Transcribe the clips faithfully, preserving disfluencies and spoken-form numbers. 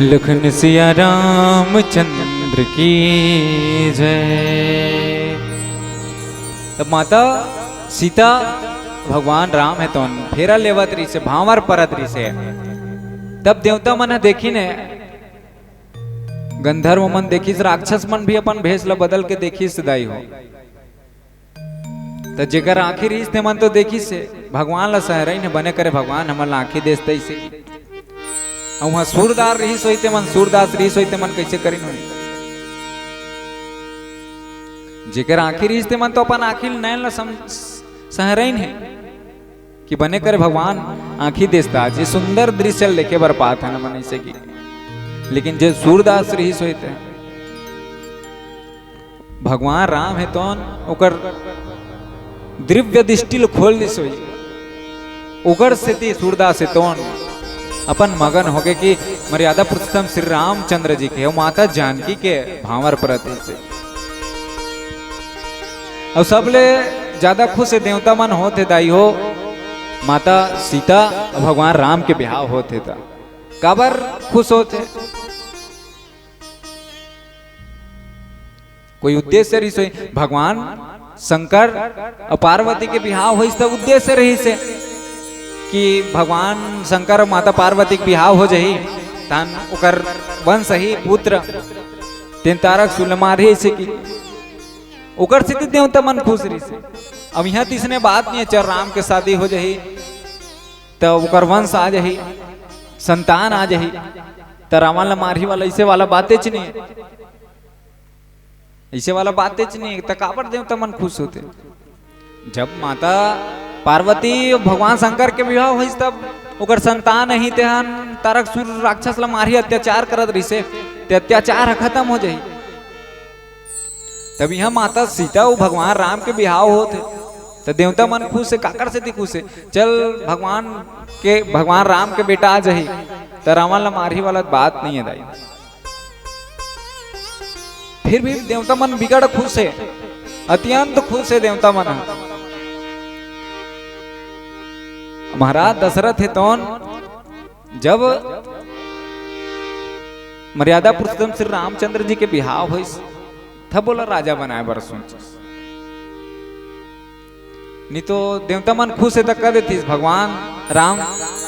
लखन सिया रामचंद्र की जय। तब माता सीता भगवान राम हे तोन फेरा लेवत रहिसे, भांवर परत रहिसे। तब देवता मन ह देखिन हे, गंधर्व मन देखिस, राक्षस मन भी अपन भेष ल बदल के देखिस दाई हो। त जेकर आँखी रहिस ते मन तो देखिस हे, भगवान ल सहरइन हे, बने करे भगवान हमन ल आँखी देस तइसे। अउ उहाँ सूरदार रहिस होही ते मन, सूरदास रहिस होही ते मन कइसे करिन होही? जेकर आँखी रहिस ते मन तो अपन आँखी ल, नैन ल सम-, सहरइन हे कि बने करे भगवान आँखी देस त आज ये सुंदर दृश्य ल देखे बर पात हन हमन अइसे कि। लेकिन जे सूरदास रहिस होही ते भगवान राम हे तोन ओकर दिव्य दृष्टि ल खोल दिस होही। ओकर सेती सूरदास हे तोन अपन मगन होगे कि मर्यादा पुरुषोत्तम श्री रामचंद्र जी के अउ माता जानकी के भांवर परत रहिसे। अउ सबले ज्यादा खुश हे देवता मन होत हे दाई हो, माता सीता अउ भगवान राम के बिहाव होत हे त। काबर खुश होत हे? कोई उद्देश्य रहिस होही। भगवान शंकर अउ पार्वती के बिहाव होइस त उद्देश्य रहिस हे कि भगवान शंकर अउ माता पार्वती के बिहाव हो जाही, तहन ओकर वंश ही पुत्र तेन तारक सुर ल मारही अइसे कि ओकर सेती देवता मन खुश रहिस हे। अब इहाँ त इसने बात नइ हे, चल राम के शादी हो जाही त ओकर वंश आ जाही, संतान आ जाही, त रावण ल मारही वाला अइसे वाला बातेच नइ हे। अइसे वाला बातेच नइ हे, त काबर देवता मन खुश होथे? जब माता पार्वती भगवान शंकर के बिहाव होइस, तब ओकर संतान आही, तेहन तारक सुर राक्षस ल मारही, अत्याचार करत रहिसे, ते अत्याचार ह खतम हो जाही। तब इहाँ माता सीता अउ भगवान राम के बिहाव होत हे, त देवता मन खुश हे, काकर सेती खुश हे? चल भगवान के, भगवान राम के बेटा आ जाही, त रावण ल मारही वाला बात नइ हे दाई। फिर भी देवता मन बिकट खुश हे, अत्यंत खुश हे देवता मन ह। महाराज दशरथ हे तोन जब मर्यादा पुरुषोत्तम श्री रामचंद्र जी के बिहाव होइस, तब ओला राजा बनाए बर सोचिस। नइ तो देवता मन खुश हे त कह देतिस, "भगवान राम,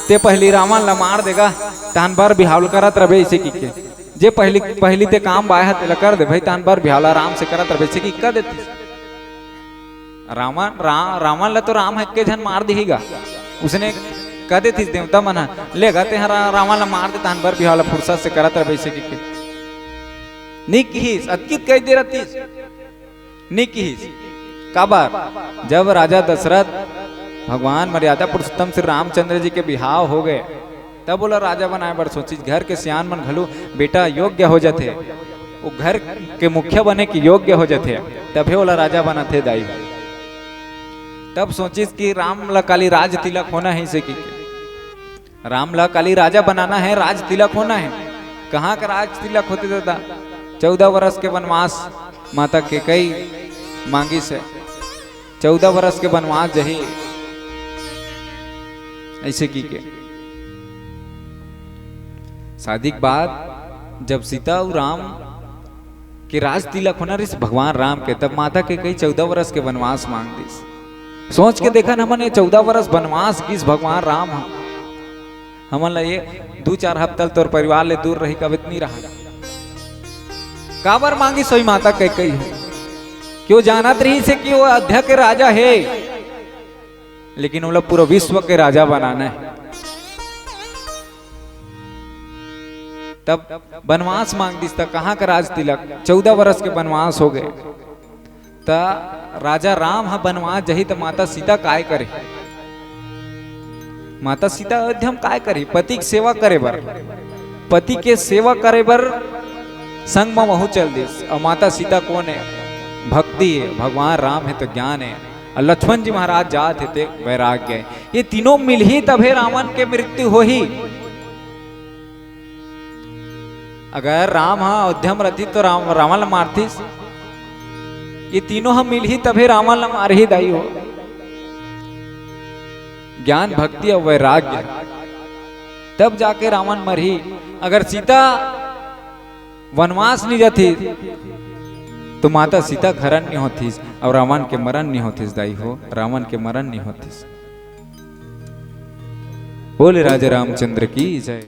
ते पहिली रावण ल मार दे गा, तहन बर बिहाव ल करत रहिबे," अइसे कहिके। "जे पहिली, पहिली ते काम बाय ह, तेला कर दे भई, तहन बर बिहाव ल आराम से करत रहिबे," अइसे कहिके कह देतिस। रावण, रा-, रावण ल तो राम ह एके झन मार दिही गा। उसने कह देतिस देवता मन ह, "ले गा, तेंह रा-, रावण ल मार दे, तहन बर बिहाव ल फुरसत से करत रहिबे," अइसे कहिके। नइ किहिस, अतकी कहि दे रहतिस। नइ किहिस। काबर? जब राजा दशरथ भगवान मर्यादा पुरुषोत्तम श्री रामचंद्र जी के बिहाव हो गए, तब ओला राजा बनाए बर सोचिस। घर के सियान मन घलो बेटा योग्य हो जाथे, वो घर के मुखिया बने के योग्य हो जाथे, तभे ओला राजा बनाथे दाई। तब सोचिस कि राम ला काली राज तिलक होना हे, अइसे कहिके। राम ला काली राजा बनाना हे, राज तिलक होना हे। कहाँ का राज तिलक होथे दादा? चौदह वर्ष के वनवास माता कैकई मांगिस हे, चौदह वर्ष के वनवास जाही, अइसे कहिके। शादी के बाद जब सीता अउ राम के राज तिलक होना रहिस भगवान राम के, तब माता कैकई चौदह वर्ष के वनवास मांग दिस। सोच के देखन हमन, ये चौदह वर्ष वनवास गिस भगवान राम ह, हमन ला ये दू चार हफ्ता ल तोर परिवार ले दूर रही, कबे त नइ रहा। काबर मांगिस होही माता कैकई ह? कि वो जानत रहिस हे कि वो अयोध्या के राजा हे, लेकिन ओला पूरा विश्व के राजा बनाना हे। तब वनवास मांग दिस, त कहाँ का राज तिलक? चौदह वर्ष के वनवास हो गए। त राजा राम ह वनवास जाही, त माता सीता काय करही? माता सीता अयोध्या म काय करही? पति के सेवा करे बर, पति के सेवा करे बर संग म वहू चल दिस। अउ माता सीता कोन हे? भक्ति हे, भगवान राम हे त ज्ञान हे, अउ लक्ष्मण जी महाराज जात हे ते वैराग्य हे। ये तीनों मिलही तभे रावण के मृत्यु होही। अगर राम ह अयोध्या म रहतिस त राम, रावण ल मारतिस। ये तीनों ह मिलही तभे रावण ल मारही दाई हो। ज्ञान, भक्ति अउ वैराग्य। त तब जाके रावण मरही। अगर सीता वनवास नहीं जाती तो माता सीता के हरण नहीं होतीस अउ रावण के मरण नहीं होतीस दाई हो, रावण के मरण नहीं होतीस। बोले राजा रामचंद्र की जय।